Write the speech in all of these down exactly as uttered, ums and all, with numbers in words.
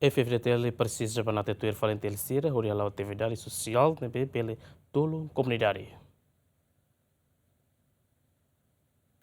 F F D T L presiza banate tuir FALINTIL sira hodi hala'o atividade sosiál ne'ebé bele tulun komunidade.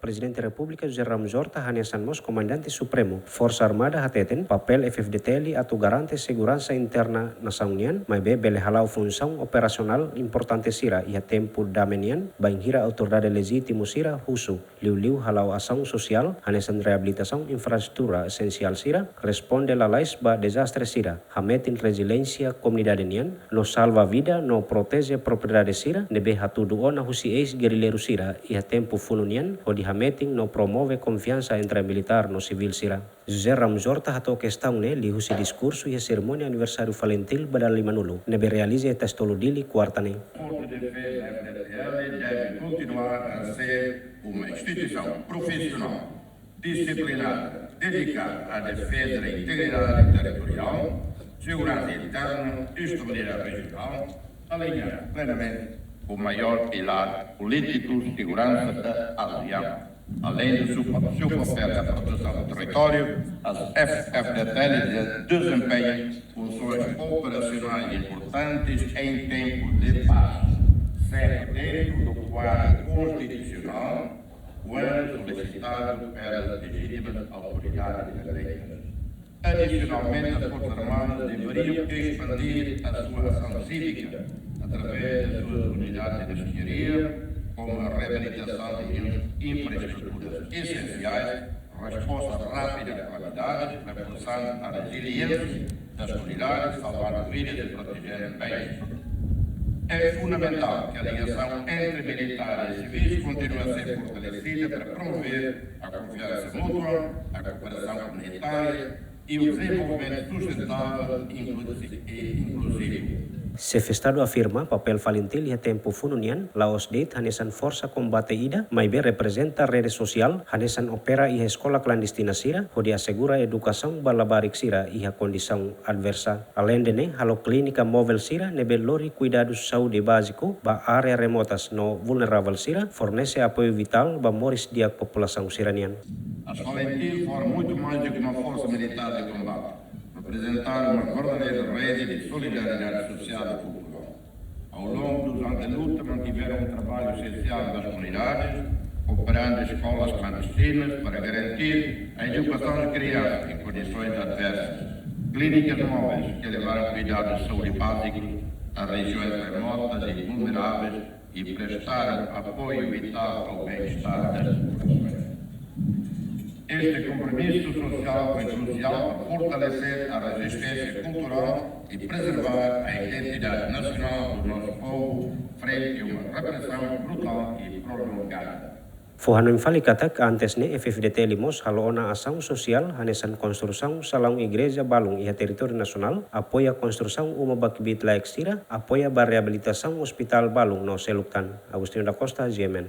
Prezidente Repúblika José Ramos Horta hanesan mós Komandante Supremu Forsa Armada hateten, papél F F D T L atu garante seguransa interna nasaun nian, maibé bele hala'o funsaun operasionál importante sira iha tempu dame nian, bainhira autoridade lejítimu sira husu, liuliu hala'o asaun sosiál, hanesan reabilitasaun infraestrutura esensiál sira, responde lalais ba dezastre sira, hametin reziliénsia komunidade nian, no salva vida no proteje propriedade sira ne'ebé hatudu ona husi eis-gerrilleiru sira iha tempu funu nian, hodi hametin no promove konfiansa entre militár no sivíl sira. José Ramos Horta hato'o kestaun ne'e liuhusi diskursu iha serimónia aniversáriu FALINTIL ba dala limanulu, ne'ebé realiza iha Testolu Dili, kuarta ne'e. Força de Defesa F D T L deve continuar a ser uma instituição profissional, disciplinada, dedicada à defesa da integridade territorial, segurança interna e estabilidade regional, alinhada plenamente com o maior pilar político de segurança da ASEAN, além do seu, seu papel na proteção do território, as F F D T L de-, desempenham funções operacionais importantes em tempo de paz, sempre dentro do quadro constitucional, quando solicitado pelas legítimas autoridades eleitas. Adicionalmente, as Forças Armadas deveriam expandir a sua ação cívica através das suas unidades de engenharia, como a reabilitação de infraestruturas essenciais, resposta rápida a calamidades, reforçando a resiliência das comunidades, salvando vidas e protegendo bens. É fundamental que a ligação entre militares e civis continue a ser fortalecida para promover a confiança mútua, a cooperação comunitária e o desenvolvimento sustentável, inclusi-, e inclusivo. Xefe Estadu afirma papél FALINTIL iha tempu funu nian la'ós de'it hanesan forsa kombate ida, maibé reprezenta rede sosiál, hanesan opera iha eskola klandestina sira, hodi asegura edukasaun ba labarik sira iha kondisaun adversa. Aleinde ne'e, halo klínika móvel sira ne'ebé lori kuidadu saúde báziku ba área remotas no vulneravel sira, fornese apoiu vitál ba moris di'ak populasaun sira-nian. As FALINTIL foram muito mais do que uma força militar de combate. Representaram uma verdadeira rede de solidariedade social e cultural. Ao longo dos anos de luta, mantiveram um trabalho essencial nas comunidades, operando escolas clandestinas para garantir a educação de crianças em condições adversas, clínicas móveis que levaram cuidados de saúde básicos a regiões remotas e vulneráveis e prestaram apoio vital ao bem-estar das populações. Este compromisso social foi crucial para fortalecer a resistência cultural e preservar a identidade nacional do nosso povo frente a uma repressão brutal e prolongada. Fó-hanoin fali katak, antes ne'e F F D T L mós halo ona asaun sosiál hanesan konstrusaun salaun igreja balun iha territóriu nasionál, apoia konstrusaun uma ba kbiit-laek sira, apoia ba reabilitasaun ospitál balun no seluk tan. Agostinho da Costa, G M N.